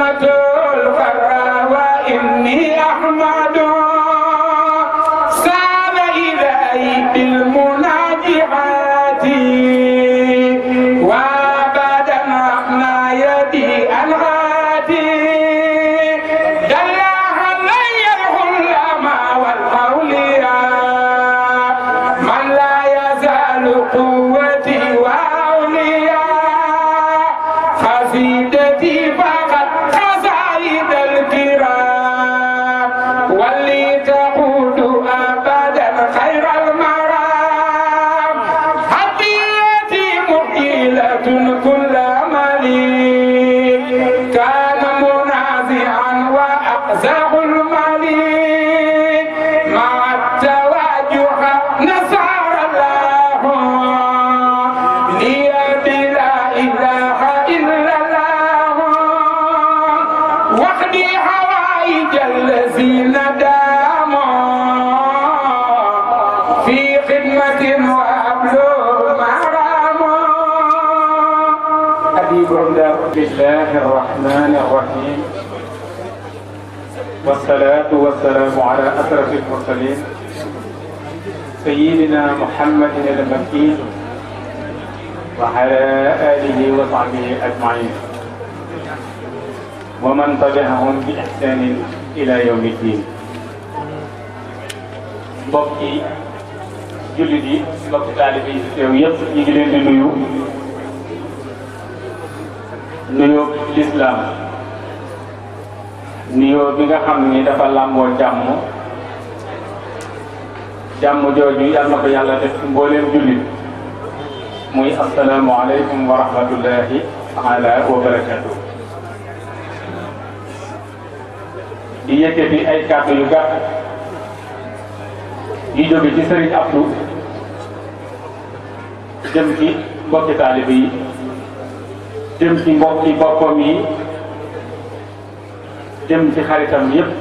خدمة القرى وإني أحمد سار إلي بالمناجعات وأبدا أحنا يدي الغادي دلها علي العلماء والأولياء من لا يزال قوتي وأولياء خسيدتي فقط خسائد الكرام واللي تقود أبدا خير المرام هديتي مقيلة كل مليك كان منازعا وأقزح المليك مع التواجه نصر الله لي بلا إله إلا الله وحدي حوائج الذين داموا في خدمة وأبلغ مراموا حبيب الله. بسم الله الرحمن الرحيم والصلاة والسلام على أشرف المرسلين سيدنا محمد المكين وعلى آله وصحبه أجمعين ومن تبعهم بإحسان إلى يوم الدين. mbokki jullit yi mbokki taalibe yi teew yëpp ñu ngi leen di nuyu nuyoo lislaam nuyoo bi nga xam ni dafa làmboo jàmm jooju yàlla na ko yàlla def ci mbooleem jullit muy assalaamu aleykum wa rahmatullahi taala wa barakatuh. di yëkkati ay kàddu yu gàtt yu jóge ci sëriñ Abdou jëm ci mbokki taalibe yi jëm ci mbokki boppam yi jëm ci xaritam yépp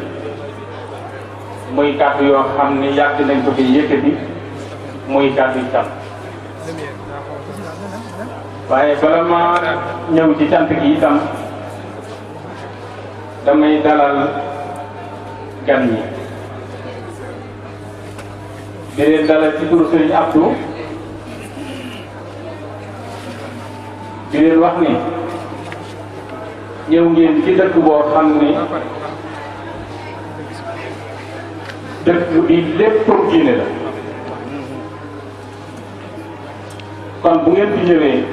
muy kàddu yoo xam ni yàgg nañ ko fi yëkkati muy kàddu yu cant waaye bala ma ñëw ci cant gi itam damay dalal gan ñi di leen dalal ci turu Sëriñ Abdou di leen wax ni ñëw ngeen ci dëkk boo xam ni dëkk bi lépp diine la kon bu ngeen fi ñëwee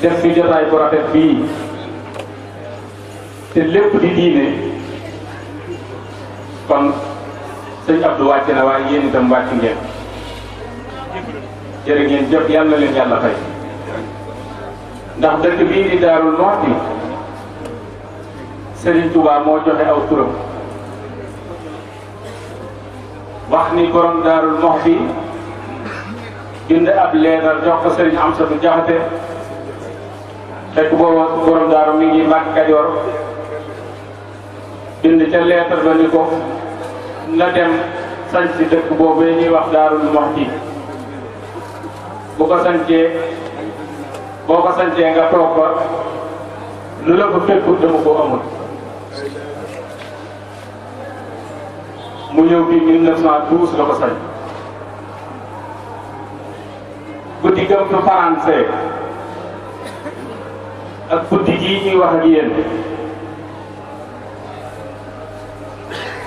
def fi jotaay bu rafet bii te lépp di diine kon sëñ Abdou wàcc na waaye yéen itam wàcc ngeen jërë ngeen jëf yàlla leen yàlla fay ndax dëkk bii di Daarul Muxti Serigne Touba moo joxe aw turam wax ni borom Daarul Muxti bind ab leetar jox ko Serigne Amsatu Jaxate fekk booba borom daaru mi ngi Mbacke Kajoor bind ca leetar ba ni ko na dem sañ si dëkk boobu ñuy wax Daarul Muxti bu ko sañcee boo ko sañcee nga toog fa lu la ko fekkut dama ko amul mu ñëw bi 1912 la ko sañ guddi gëm fa français ak guddi gii ñuy wax ak yéen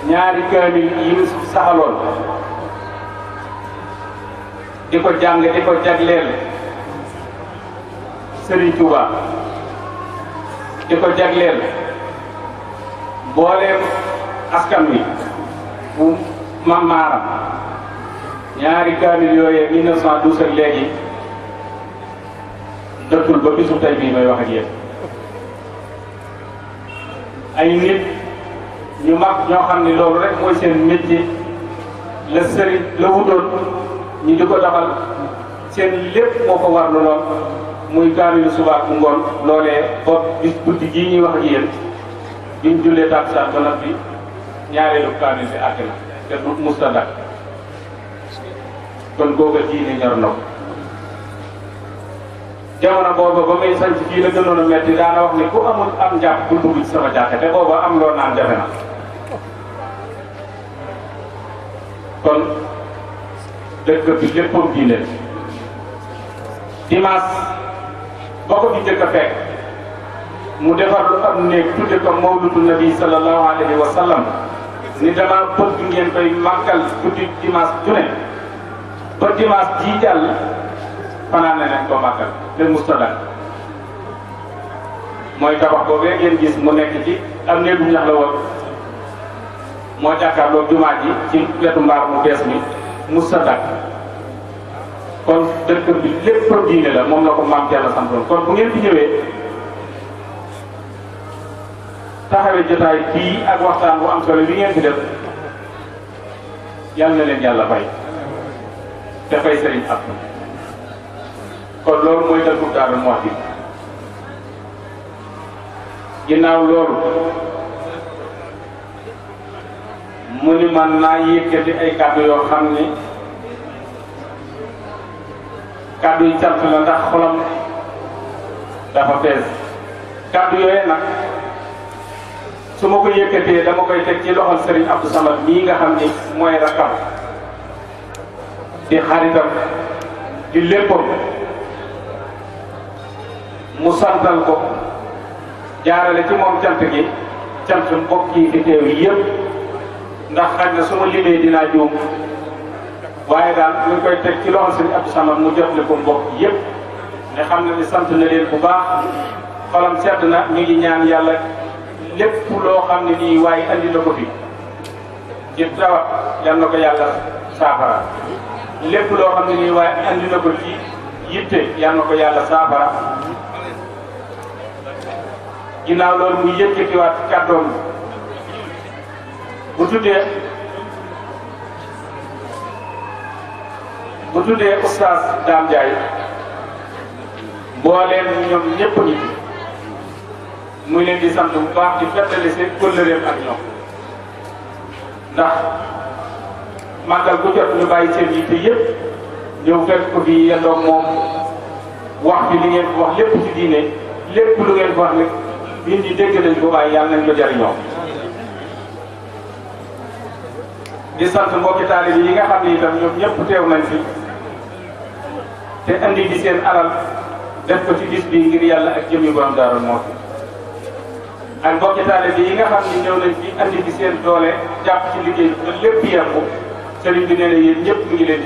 ñaari kaamil yi mu saxaloon di ko jàng di ko jagleel Serigne Touba di ko jagleel mbooleem askan wi bu Mam Maaram ñaari kaamil yooyee 1912 ak léegi dëkkul ba bisu tey bii may wax ak yéen ay nit ñu mag ñoo xam ni loolu rek mooy seen métier la sëriñ la wutoon ñu di ko doxal seen lépp moo ko war lool muy kaamilu suba ak ngoon loolee ba bis guddi gii ñuy wax ak yéen biñ jullee takkusaan ba noppi ñaareelu kaamil bi àgg na te du musta dak kon googa diine ñor na ko jamono booba ba muy sanc fii la gënoon a metti daana wax ni ku amul am njàpp bu dugg ci sama jàkka te booba am loo naan jafe na kon dëkk bi léppam diine dimanche boo ko fi njëkk a fekk mu defar lu am néeg tudde ko mawludu nabi sallallahu alayhi wa sallam ni dama bëgg ngeen koy màggal guddi dimanche ju ne ba dimanche jii jàll fanaan nañ ko màggal te mustadak mooy tabax boobee ngeen gis mu nekk ci am néegu ñax la woon moo jàkkaarloo jumaa ji ci wetu mbaar mu bees mi mustadak kon dëkk bi lépp diine la moom la ko maam Yàlla santoon kon bu ngeen fi ñëwee taxawee jotaay bii ak waxtaan bu am solo bi ngeen fi def yal na leen yàlla fay te fay sëriñ Abdou kon loolu mooy dëkku Daaru Muxti ginnaaw loolu mu ni man naa yëkkati ay kàddu yoo xam ni kàddu yi cant la ndax xolam dafa fees kàddu yooyu nag su ma ko yëkkatee dama koy teg ci loxol Serigne Abdou Samad mii nga xam ni mooy rakkam di xaritam di léppam mu santal ko jaarale ci moom cant gi cant mbokk yi fi teew yi yëpp ndax xaj na su ma limee dinaa juum waaye daal ñu koy teg ci loxol Serigne Abdou Samad mu jotle ko mbokk yëpp ne xam na ni sant na leen bu baax xolam sedd na ñu ngi ñaan yàlla lépp loo xam ne nii waaye andi na ko fi ci tawat yal na ko yàlla saafara lépp loo xam ne nii waaye andi na ko ci yitte yal na ko yàlla saafara ginnaaw loolu muy yëkkatiwaat kàddoom bu tuddee oustaz Dame Ndiaye mbooleem ñoom ñëpp ñi muy leen di sant bu baax di fettali seen kóllëreem ak ñoom ndax màggal bu jot ñu bàyyi seen yitte yëpp ñëw fekk ko fi yendoog moom wax bi li ngeen ko wax lépp ci diine lépp lu ngeen ko wax nag nit ñi dégg nañ ko waaye yàlla nañ ko jariñoo di sant mbokki taalibe yi nga xam ne itam ñoom ñëpp teew nañ fi te andi di seen alal def ko ci bis bi ngir yàlla ak jëmmi borom Daaru Muxti ak mbokki taalibe yi nga xam ne ñëw nañ fi andi di seen doole jàpp ci liggéey bi te lépp yemb sëriñ bi nee na yéen ñëpp mi ngi leen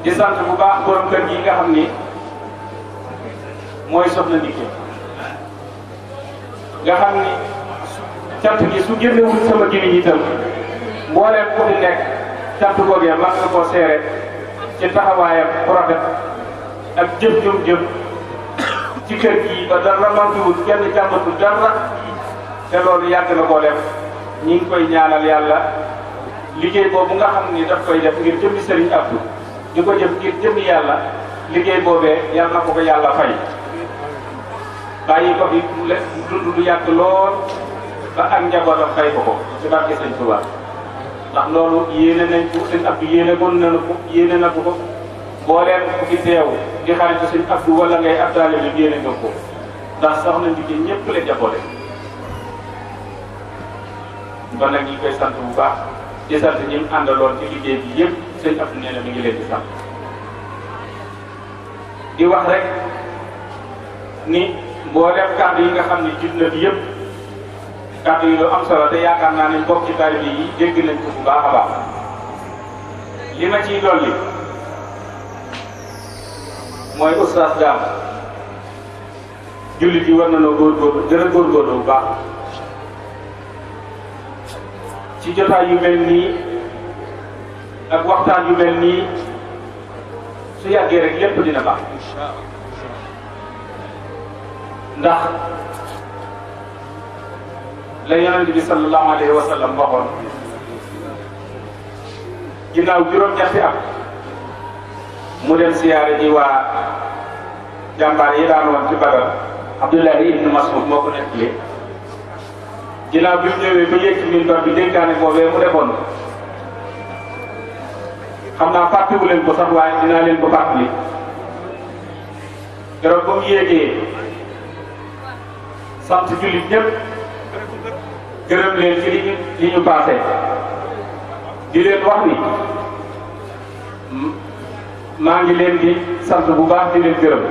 di sant bu baax borom kër gi nga xam ni mooy soxna Ndike nga xam ni cant gi su génnewul sama gémmiñ itam mbooleem ku fi nekk cant googee man nga koo seere ci taxawaayam bu rafet ak jëf jum jëf ci kër gi ba dara manquéwul kenn jàmbatul dara te loolu yàgg na koo def ñi ngi koy ñaanal yàlla liggéey boobu nga xam ni daf koy def ngir jëmmi Serigne Abdou di ko jëf ngir jëmmi yàlla liggéey boobee yàlla na ko yàlla fay bàyyi ko fi dund du yàgg lool ba ak njabootam fay ko ci barke Sëñ Tuubaa ndax loolu yéene nañ ko Sëñ Abdou yéene na ko boo leen ku fi teew di xaritu Sëñ Abdou wala ngay ab taalibe bi yéene nga ko ndax soxna Ndike ñëpp la jaboote kon nag ñu koy sant bu baax di sant ñi mu àndaloon ci liggéey bi yëpp Sëñ Abdou nee na mi ngi leen di sant di wax rek ni boo def kàddu yi nga xam ne jib na bi yëpp kàddu yi lu am solo te yaakaar naa ne mbokk ci taalibe yi dégg nañ ko bu baax a baax li ma ciy dolli mooy oustaz Dame jullit yi war nañoo góorgóorlu gën a góorgóorlu bu baax ci jotaay yu mel nii ak waxtaan yu mel nii su yàggee rek lépp dina baax ndax la yonent bi sallallahu alayhi wa sallam waxoon ginnaaw juróom-ñetti at mu dem siyaare ji waa jàmbaar yi daan woon ci Badar Abdullahi ibn Mas'ud moo ko nettalee ginnaaw bi mu ñëwee ba yëg ci minbar bi dénkaane boobee mu defoon xam naa fàttewu leen ko sax waaye dinaa leen ko fàttali keroog ba mu yéegee sant jullit ñëpp gërëm leen ci li ñu passé di leen wax ni maa ngi leen di sant bu baax di leen gërëm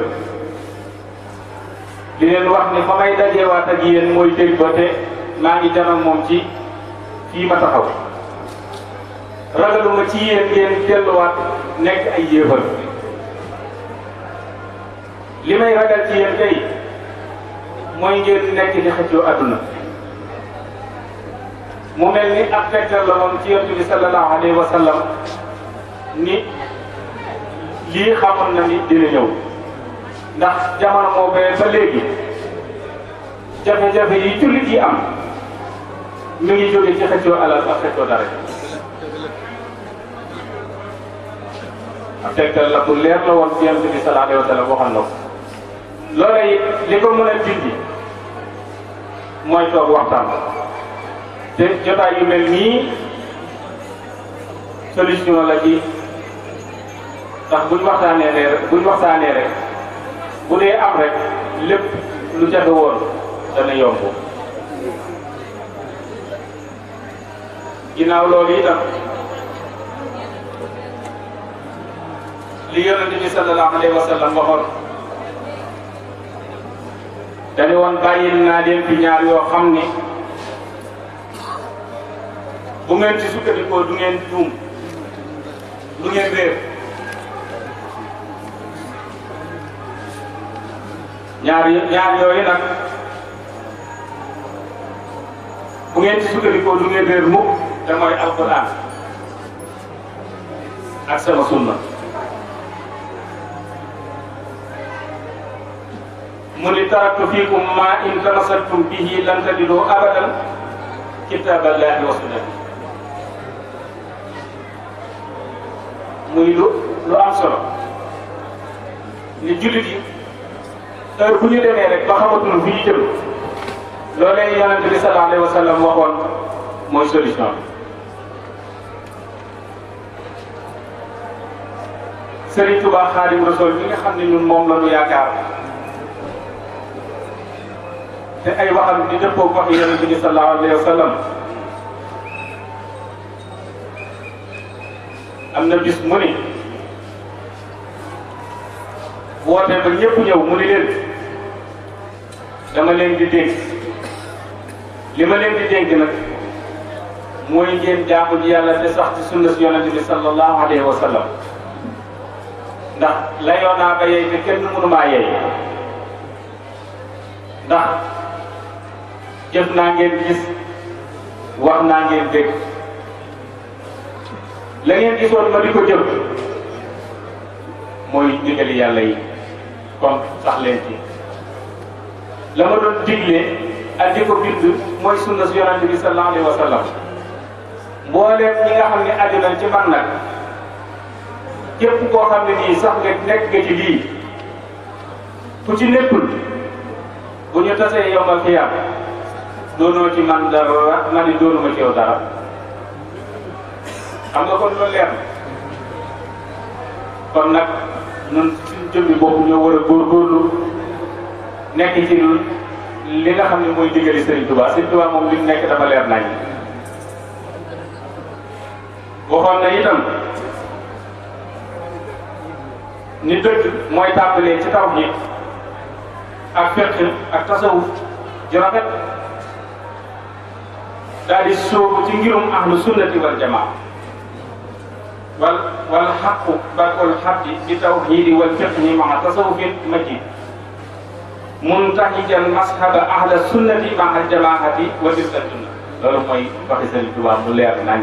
di leen wax ni fa may dajeewaat ak yéen mooy dégg ba te maa ngi janoog moom ci fii ma taxaw ragaluma ci yéen ngeen delluwaat nekk ay yéefar li may ragal ci yéen tey mooy ngeen nekk di xëccoo àdduna mu mel ni ab tegtal la moom ci yonent bi sallallahu alayhi wa sallam ni lii xamoon na ni dina ñëw ndax jamono moo bee ba léegi jafe-jafe yi jullit yi am mi ngi jóge ci xëccoo alal ak xëccoo dara ab tegtal la bu leer la woon ci yonent bi sallallahu alayhi wa sallam waxoon na ko loola it li ko mën a dindi mooy toog waxtaan te jotaay yu mel nii solution la ci ndax buñ waxtaanee rek bu dee am rek lépp lu jafe woon dana yomb ginnaaw loolu itam li yonent bi sallallahu alayhi wa sallam waxoon dañu woon bàyyil naa leen fi ñaar yoo xam ni bu ngeen ci sukkandikoo du ngeen juum du ngeen réer ñaar yooyu nag bu ngeen ci sukkandikoo du ngeen réer mukk te mooy alquran ak sama sunna mu ni taraktu fiikum ma in tamassaktum bihi lan tadilu abadan kitaballahi wa sunnati muy lu am solo ni jullit yi heure bu ñu demee rek ba xamatul fi ñu jëm loolee yonent bi sallallahu alayhi wa sallam waxoon mooy solution bi Serigne Touba Xaadimu Rasuul bi nga xam ne ñun moom la ñu yaakaar te ay waxam di dëppoo wax yonent bi sallallahu alayhi wa sallam am na bis mu ni woote ba ñëpp ñëw mu ni leen dama leen di dénk li ma leen di dénk nag mooy ngeen jaamu ji yàlla te sax ci sunna si yonent bi sallallahu alayhi wa sallam ndax layoo naa ba yey te kenn mënu maa yey ndax jëf naa ngeen gis wax naa ngeen dégg la ngeen gisoon ma di ko jëf mooy ndigali yàlla yi kon sax leen ci la ma doon digle ak di ko bind mooy sunna si yonent bi sallallahu alayhi wa sallam mbooleem ñi nga xam ne aju nañ ci man nag képp koo xam ne nii sax nga nekk nga ci lii ku ci nekkul bu ñu tasee yombal xiyaam doonoo ci man dara ma ni doonuma ci yow dara xam nga kon loolu leer kon nag ñun suñu jëmmi bopp ñoo war a góorgóorlu nekk ci li nga xam ne mooy digali Serigne Touba Serigne Touba moom li mu nekk dafa leer nañ waxoon na itam ni dëgg mooy tàmbalee ci tawhiid ak fiqh ak tasawuf ju rafet daal di sóobu ci ngirum ahlu sunnati wal jamaa wal xaqu bakul xaqi bi tawhiidi wal fiqhi maa tasawufin majid muntahijan mashaba ahla sunnati maa jamaahati wa dirsa sunna loolu mooy waxi Sëriñ Tuubaa mu leer nañ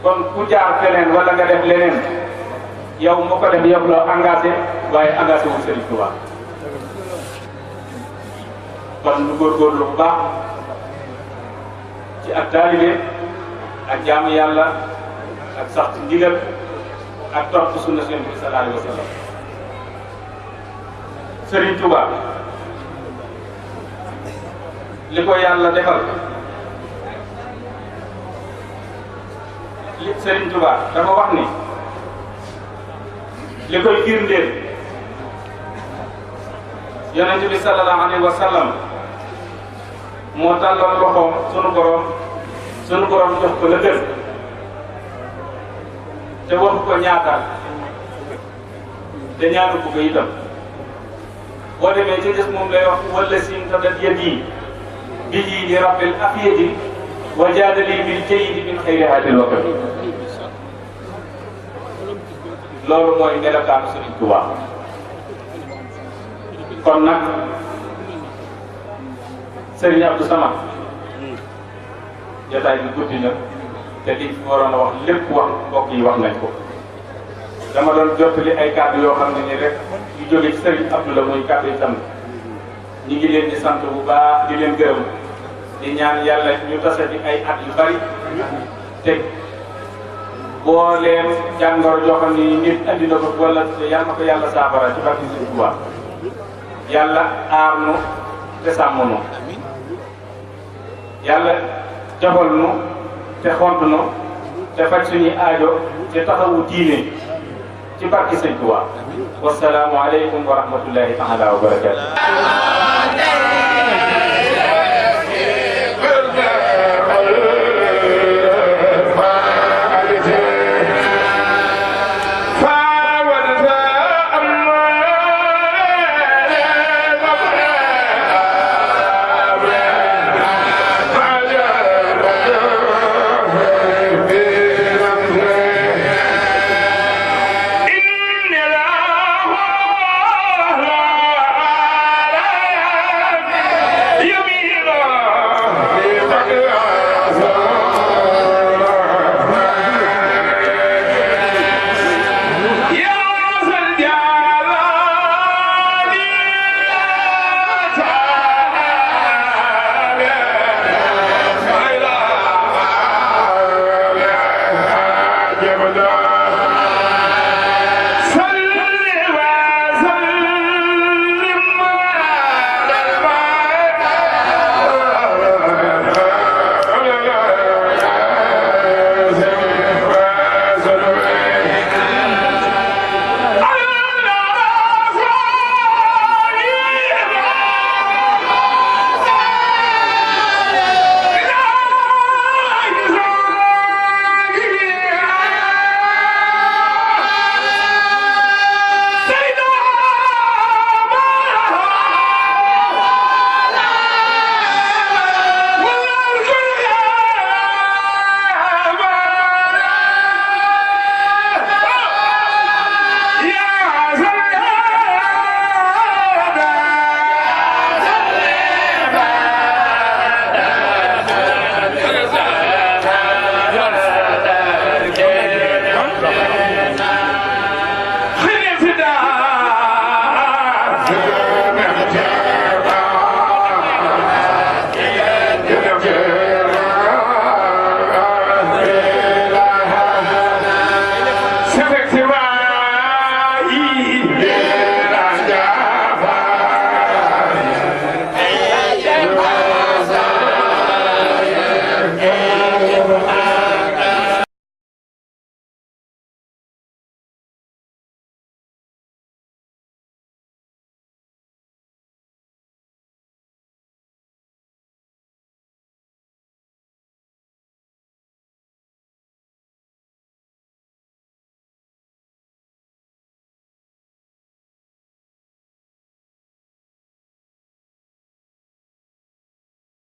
kon ku jaar feneen wala nga def leneen yow moo ko def yow loo engagé waaye engagé wu Sëriñ Tuubaa kon lu góorgóorlu bu baax ci ak taalibe ak jaamu yàlla ak sax ci ndigal ak topp sunna Yonent bi sallallahu alayhi wa sallam Sëriñ Tuubaa li ko yàlla defal Sëriñ Tuubaa dafa wax ni li koy firndeel yonent bi sallallahu alayhi wa sallam moo tàlloon loxoom sunu borom jox ko la gën te waxu ko ñaataal te ñaanu ko itam boo demee ci des moom lay wax wala sim tadat yadi bihi li rabbil afiyati wa jaadali bil jayyidi min xayri haadil waqti loolu mooy melokaanu Sëriñ Tuubaa kon nag Sëriñ Abdou Samad jotaay bi guddi na te liñ waroon a wax lépp wax mbokk yi wax nañ ko dama doon jottali ay kàddu yoo xam ne ni rek yu jóge ci Sëriñ Abdou la muy kàddu yi tam ñu ngi leen di sant bu baax di leen gërëm di ñaan yàlla ñu tase ci ay at yu bari te boo leen jàngoro joo xam ni nit andi na ko wala yal na ko yàlla saafara ci barke Sëriñ Tuubaa yàlla aar nu te sàmm nu yàlla jafal nu te xont nu te faj suñuy aajo te taxawu diine ci barke Sëriñ Tuubaa wasalaamu aleykum wa rahmatullahi taala wa barakatu